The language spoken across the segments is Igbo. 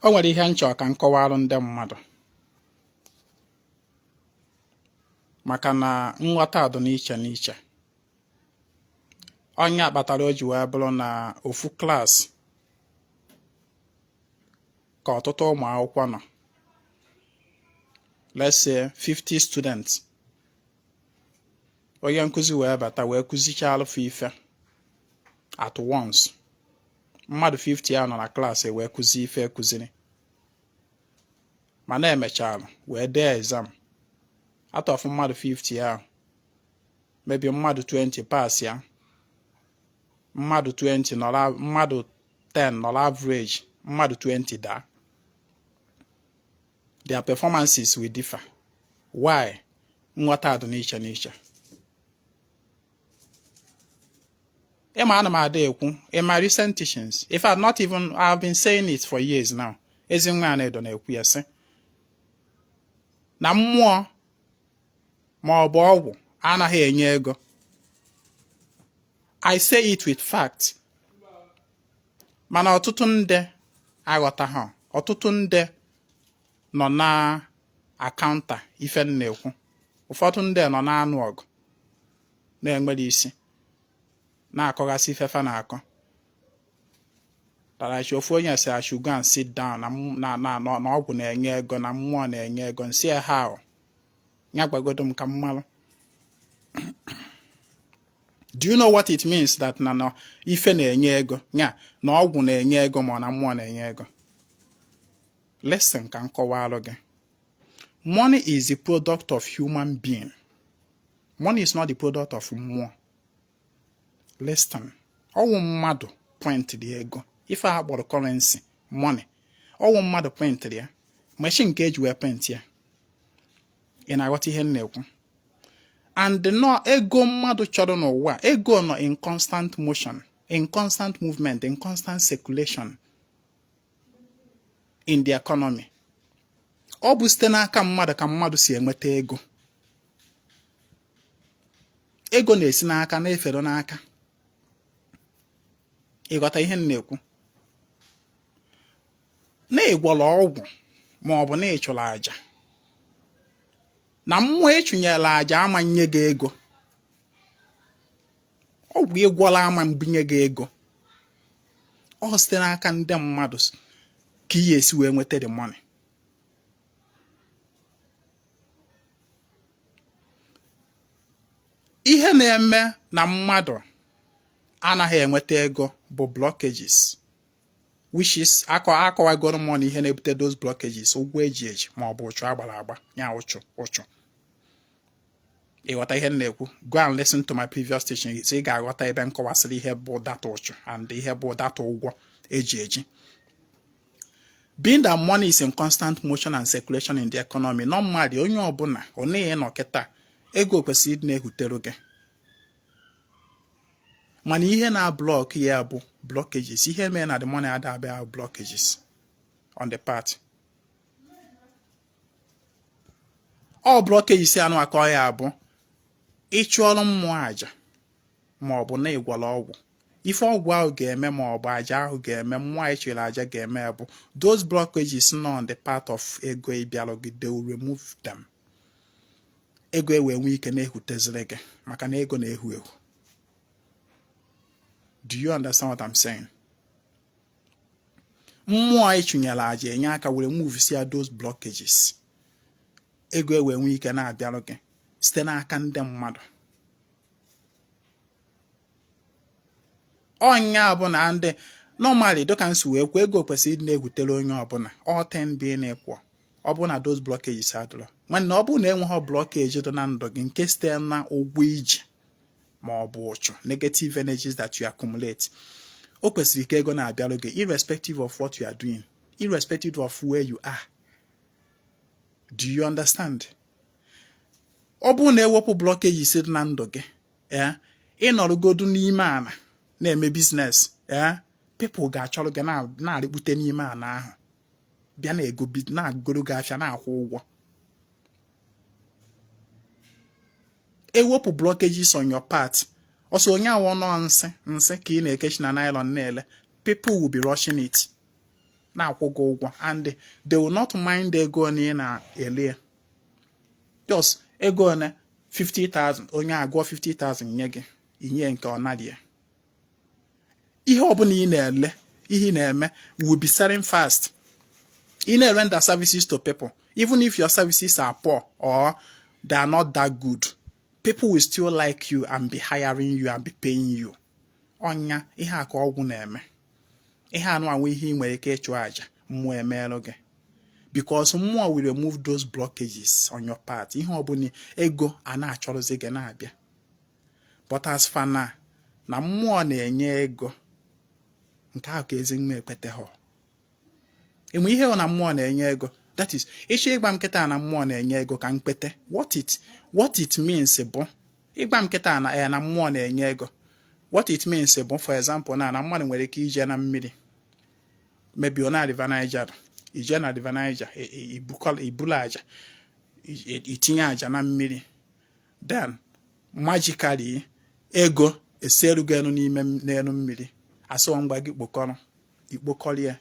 O nwere ihe m chọ ka m kọwalụ ndị mmadụ maka na nghọta dị n'iche n'iche. Ọ nya kpatara o ji wee bụrụ na ofu klaasị ka ọtụtụ ụmụ akwụkwọ nọ, let's say 50 students, onye nkụzi wee bata wee kụzichalụ fa ife at once. Mmadụ 50 a nọ na klaasị wee kụzi ife ekụziri, mana emechalụ wee dee exam. Out of mmadụ 50 ahụ, maybe mmadụ 20 pass ya, mmadụ 20 nọrọ, mmadụ 10 nọrọ average, mmadụ 20 daa. Their performances will differ. Why? Nghọta dị n'iche n'iche. Ịma ana m ada ekwu in my recent teachings, in fact not even, I've been saying it for years now, Ezinwa Anaedo na-ekwu ya sị na mmụọ ma ọ bụ ọgwụ anaghị enye ego. I say it with fact, mana ọtụtụ ndị aghọtaghị. Ọtụtụ ndị nọ na a-counter ife m na-ekwu. Ụfọdụ ndị nọ na-anụ ọgụ na-enwerọ isi, na-akọgasị ife fa na-akọ. Tarachi ofu onye sị I should go and sit down na ọgwụ na-enye ego, na mmụọ na-enye ego. M sị ya how? Ya gwagodo m ka m malụ. Do you know what it means that na ife na-enye ego, ya na ọgwụ na-enye ego, ma ọ na mmụọ na-enye ego? Listen ka m kọwalụ gị. Money is the product of human being. Money is not the product of mmụọ. Listen, ọ wụ mmadụ printịrị ego. Ife a kpọrọ currency, money, ọ wụ mmadụ printịrị ya. Machine nke eji wee print ya. Ị na-aghọta ihe m na-ekwu? And nọ ego mmadụ chọrọ n'ụwa, ego nọ in constant motion, in constant movement, in constant circulation in the economy. Ọ bụ site n'aka mmadụ ka mmadụ si enweta ego. Ego na-esi n'aka na-efere n'aka. Ị ghọta ihe m na-ekwu? Na ị gwọrọ ọgwụ ma ọ bụ na ị chụrụ aja, na mmụọ ị chụnyere aja ama nye gị ego, ọgwụ ị gwọrọ ama mbunye gị ego. Ọ site n'aka ndị mmadụ ka ị esi wee nweta the money. Ihe na-eme na mmadụ anaghị enweta ego bụ blockages, which is akọwagoro m na ihe na-ebute those blockages, ụgwọ eji eji ma ọ bụ ụchụ agbara agba, ya ụchụ ụchụ. Ị ghọta ihe m na-ekwu? Go and listen to my previous teaching, ị ga-aghọta ebe m kọwasịrị ihe bụ that ụchụ and ihe bụ that ụgwọ eji eji. Being that money is in constant motion and circulation in the economy, normally onye ọbụla ọ naghị nọ kịta, ego kwesịrị ịdị na-ehutere gị, mana ihe na-ablock ya bụ blockages. Ihe mere na the money ada abịa, blockages on the part. Ọ blockages anụ aka ọ ya bụ ị chụọrọ mmụọ aja ma ọ bụ na ị gwọrọ ọgwụ, ife ọgwụ ahụ ga-eme ma ọ bụ aja ahụ ga-eme, mmụọ anyị chụrụ aja ga-eme bụ those blockages nọ on the part of ego ịbịalụ gị, they will remove them. Ego ewee nwee ike na-ehuteziri gị maka na ego na-ehu ehu. Do you understand what I'm saying? Mmụọ anyị chụnyere aja enye aka were move sia those blockages, ego ewee nwee ike na-abịarụ gị site n'aka ndị mmadụ. Ọ nya bụ na ndị normally, dịka m si wee kwuo, ego kwesịrị ịdị na-ehutere onye ọbụla, all things being equal, ọ bụrụ na those blockages adịrọ. Nwanne, ọ bụrụ na enweghị blockage dị na ndụ gị nke site na ụgwọ iji ma ọ bụ ụchụ, negative energies that you accumulate, o kwesịrị ka ego na-abịarụ gị irrespective of what you are doing, irrespective of where you are. Do you understand? Ọ bụrụ na ewepụ blockages dị na ndụ gị, ee, ị nọrọgodu n'ime ana na-eme business, ee, people ga-achọrọ gị na-arịkpute n'ime ana ahụ bịa na-ego, na-agoro gị afịa, na-akwụ ụgwọ. Ewepụ blockages on your part, ọsọ onye awụ ọnụ nsị nsị ka ị na-ekechi na nylon na-ele, people will be rushing it. na-akwụ gị ụgwọ, and they will not mind ego one ị na-ele ya. Just ego one, 50,000, onye agụọ 50,000 nye gị, inye nke ọ narị ya. Ihe ọbụla ị na-ele, ihe ị na-eme will be selling fast. Ị na-render services to people, even if your services are poor or they are not that good, people will still like you and be hiring you and be paying you. Ọnya ihe a ka ọgwụ na-eme. Ihe anụ anwụ, ihe ị nwere ike ịchụ àjà mmụọ emeelụ gị, because mmụọ will remove those blockages on your part. Ihe ọbụla ego a na-achọrọzi gị na-abịa. But as far na mmụọ na-enye ego, nke ahụ ka Ezinwa ekwete ha. Enwe ihe ọ na mmụọ na-enye ego, that is, ịchọ ịgba m nkịta na mmụọ na-enye ego ka mkpete. What it means bụ ịgba m nkịta na ya na mmụọ na-enye ego, what it means bụ, for example, na mmadụ nwere ike ije na mmiri, maybe ọ na River Niger, ije na River Niger, ibulu aja, itinye aja na mmiri, then magically ego eserugo elu n'ime n'elu mmiri, asịọ ngwa gị kpokọrọ, ikpokọrọ ya.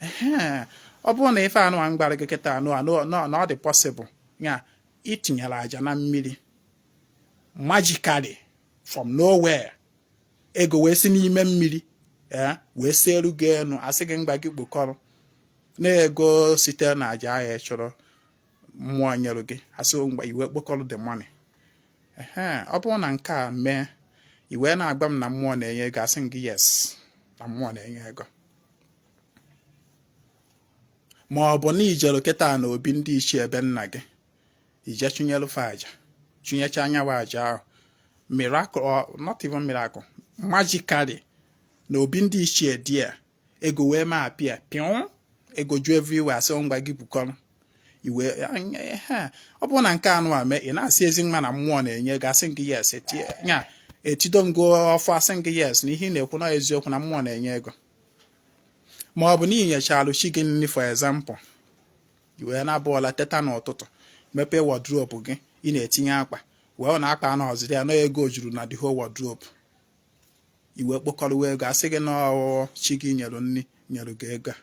Ehe, ọ bụrụ na ife anụ a mgbara gị kịta anụ a na ọ dị possible ya itinyere aja na mmiri, magically from nowhere ego wee si n'ime mmiri ee wee seelu gị elu, asị gị mgba gị kpokọrọ na ego site na aja ahụ ị chọrọ mmụọ nyere gị, asị ngwa iwe kpokọrọ the money. Ehe, ọ bụrụ na nke a mee, i wee na-agba m na mmụọ na-enye ego, asị m gị yes, na mmụọ na-enye ego. Ma ọ bụ na ijelu kịta na obi ndị ichie ebe nna gị, ije chụnyelu fa aja, chụnyecha anyanwụ aja ahụ, miracle or not even miracle, magically na obi ndị ichie dị a, ego wee ma apịa pịụ, ego ju everywhere, asị ngwa gị bukọrọ iwe. Ehe, ọ bụrụ na nke anụ a mee, ị na-asị Ezinwa na mmụọ na-enye ego, asị gị yes, etie nya etido ngo ọfọ, asị gị yes, na ihe ị na-ekwu na eziokwu, na mmụọ na-enye ego. Ma ọ bụ na inyechalụ chi gị nri, for example, i wee na-abụọla teta n'ụtụtụ, mepee wardrobe gị, ị na-etinye akpa, wee na akpa anọziri ya na ego juru na the whole wardrobe, i wee kpokọrọwa ego, asị gị na ọ chi gị nyere nri nyere gị ego a.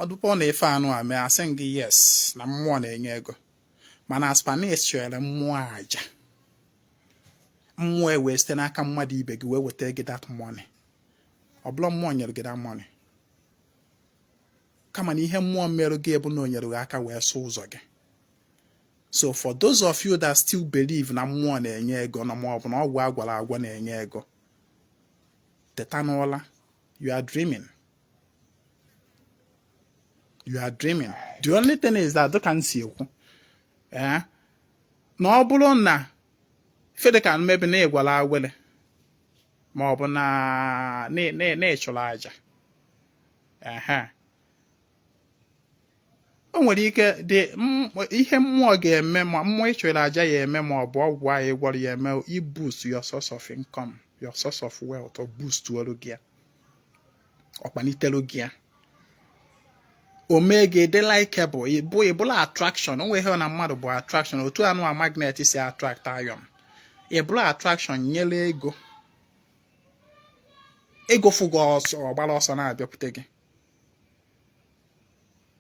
Ọ dụpọ na ife anụ a mee, asị gị yes, na mmụọ na-enye ego. Mana as per na ịchọrọ mmụọ aja, mmụọ wee site n'aka mmadụ ibe gị wee weta gị that money, ọ bụla mmụọ nyere gị that money, kama na ihe mmụọ merụ gị bụ na o nyere gị aka wee sụ ụzọ gị. So for those of you that still believe na mmụọ na-enye ego na ma ọ bụ na ọgwụ agwara agwọ na-enye ego, teta n'ụla. You are dreaming, you are dreaming. The only thing is that, dịka m si ekwu, ee, na ọ bụrụ na fedeka mmebi na ịgwara awele ma ọ bụ na ịchụrụ aja, ehe, o nwere ike dị ihe mmụọ ga-eme, ma mmụọ ịchụrụ aja ya eme, ma ọ bụ ọgwụ ahụ ịgwọrọ ya eme, i boost your source of income, your source of wealth, or boost olu gị ya, ọ kpalitelu gị ya, o mee gị dị likeable, ịbụ ịbụla attraction. O nwere ihe na mmadụ bụ attraction, otu anụ a magnet si attract iron, ịbụla attraction nyere ego. Ego fụgo ọsọ, ọgbara ọsọ na-abịakwute gị.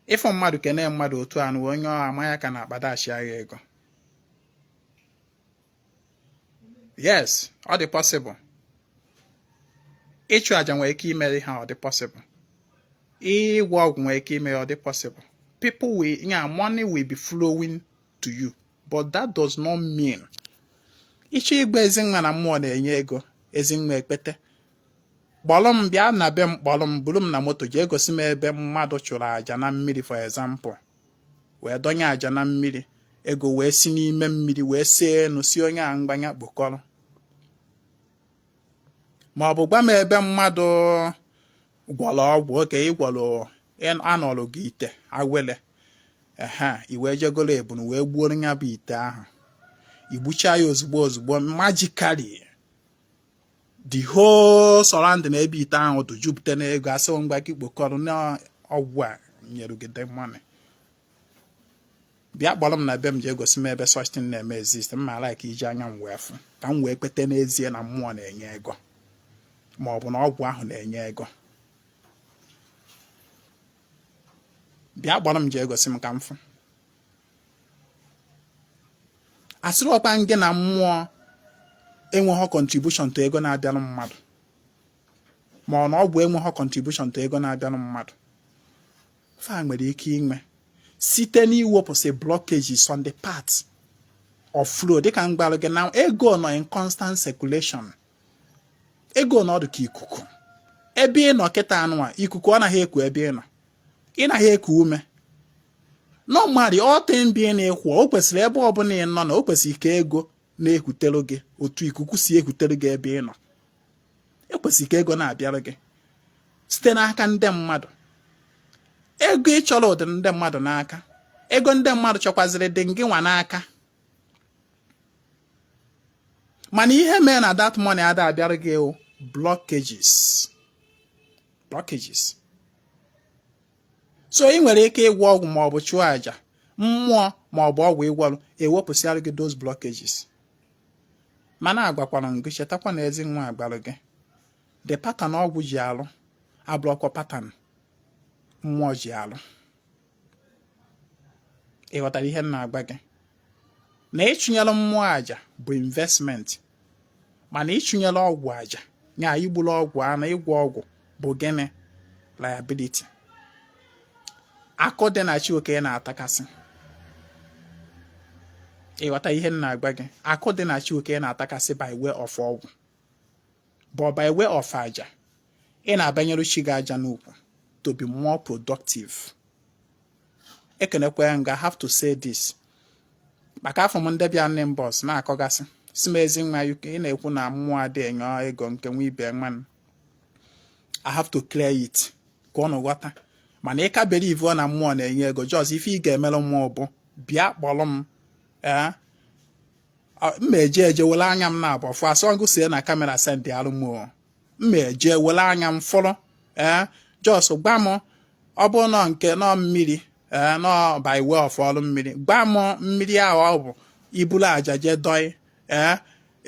Ịfụ mmadụ, kene mmadụ otu anụ onye ọ amanya ka na-akpadachi agha ego. Yes, ọ dị possible. Ịchụ aja nwere ike ime ha, ọ dị possible. Ịgwọ ọgwụ nwere ike ime ya, ọ dị possible. People will, yeah, money will be flowing to you, but that does not mean ịchọ ịgba Ezinwa na mmụọ na-enye ego, Ezinwa ekpete. Kpọrọ m bịa na be m, kpọrọ m, buru m na moto jee gosi m ebe mmadụ chụrụ aja na mmiri, for example, wee dọnye aja na mmiri, ego wee si n'ime mmiri wee see enu si onye a mgbanya kpokọrọ, ma ọ bụ gwa m ebe mmadụ gwọrọ ọgwụ oke ịgwọrọ, anọrọ gị ite awele, ehe, i wee jegoro ebunu wee gbuoro ya bụ ite ahụ, igbucha ya ozugbo ozugbo, magically the whole surrounding ebe ite ahụ dị jupụta n'ego, asị ngwa gị kpokọrọ na ọgwụ a nyere gị the money. Bịa kpọrọ m na be m jee gosi m ebe such thing na-eme exist. M ma like iji anya m wee fụ ka m wee kweta n'ezie na mmụọ na-enye ego ma ọ bụ na ọgwụ ahụ na-enye ego. Bịa gbara m jee gosi m ka m fụ. Asịrọkwa m gị na mmụọ enweghị contribution to ego na-abịanụ mmadụ, ma ọ na ọgwụ enweghị contribution to ego na-abịanụ mmadụ. Fa nwere ike inwe site n'iwepụsị blockages on the path of flow. Dịka m gwara gị na ego nọ in constant circulation, ego nọ ọdụ ka ikuku. Ebe ị nọ kịta anụwa, ikuku ọ naghị eku ebe ị nọ, ị naghị eku ume. Normally, all things being equal, o kwesịrị ebe ọbụla ị nọ na o kwesịrị ka ego na-ekutere gị otu ikuku si ekutere gị ebe ị nọ. Ekwesịrị ka ego na-abịara gị site n'aka ndị mmadụ. Ego ị chọrọ ụdị ndị mmadụ n'aka, ego ndị mmadụ chọkwaziri dị gị nwa n'aka. Mana ihe mee na that money ada abịara gị, blockages, blockages. So ị nwere ike ịgwọ ọgwụ ma ọ bụ chụọ àjà mmụọ ma ọ bụ ọgwụ ịgwọrụ ewepụsịara gị those blockages. Mana agwakwara m gị, chetakwa na Ezinwa agwara gị, the pattern ọgwụ ji alụ abụrọkwa pattern mmụọ ji alụ. Ị ghọtara ihe m na-agwa gị? Na ịchụnyere mmụọ àjà bụ investment, mana ịchụnyere ọgwụ àjà nya igburu ọgwụ anụ, ịgwọ ọgwụ bụ gịnị? Liability. Akụ dị na chi oke na-atakasị. Ịghọta ihe m na-agwa gị? Akụ dị na chi oke na-atakasị by way of ọgwụ, but by way of aja, ị na-abanyere chi gị aja n'ukwu to be more productive. Ekenekwe nga, I have to say this maka afọ m ndị bịa inbox na-akọgasị si m, "Ezinwa, ị na-ekwu na mmụọ adị enye ego nke nwa ibe nwa." I have to clear it ka ọ ghọta. Mana ị ka believe na mmụọ na-enye ego, just ife ị ga-emere mmụọ bụ bịa kpọrọ m. Ee, mma eje eje were anya m na-abụ fụ. Asọ ngụ sie na camera send alụ m, mma eje were anya m fụrụ. Ee, just gwa m, ọ bụ nọ nke nọ mmiri, ee, nọ by way of ọrụ mmiri, gwa m mmiri ahụ ọ bụ iburu aja jee dọị, ee,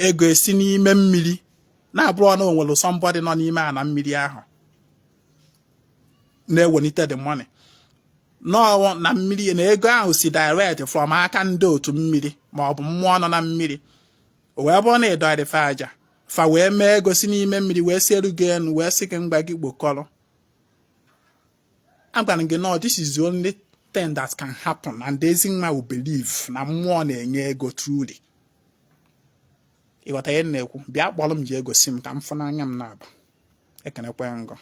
ego esi n'ime mmiri na-abụrụ na o nwere somebody nọ n'ime ana mmiri ahụ na-ewelite the money nọọ na mmiri, na ego ahụ si direct from aka ndị otu mmiri ma ọ bụ mmụọ nọ na mmiri. O wee bụrụ na ịdọrị fa aja, fa wee mee ego si n'ime mmiri wee si elu gị elu wee sị gị mgba gị kpokọrọ. Agwara gị nọ, this is the only thing that can happen and Ezinwa will believe na mmụọ na-enye ego truly. Ịghọta ihe m na-ekwu? Bịa kpọrọ m ji egosi m ka m fụ n'anya m na-abụ. Ekenekwe ngọ.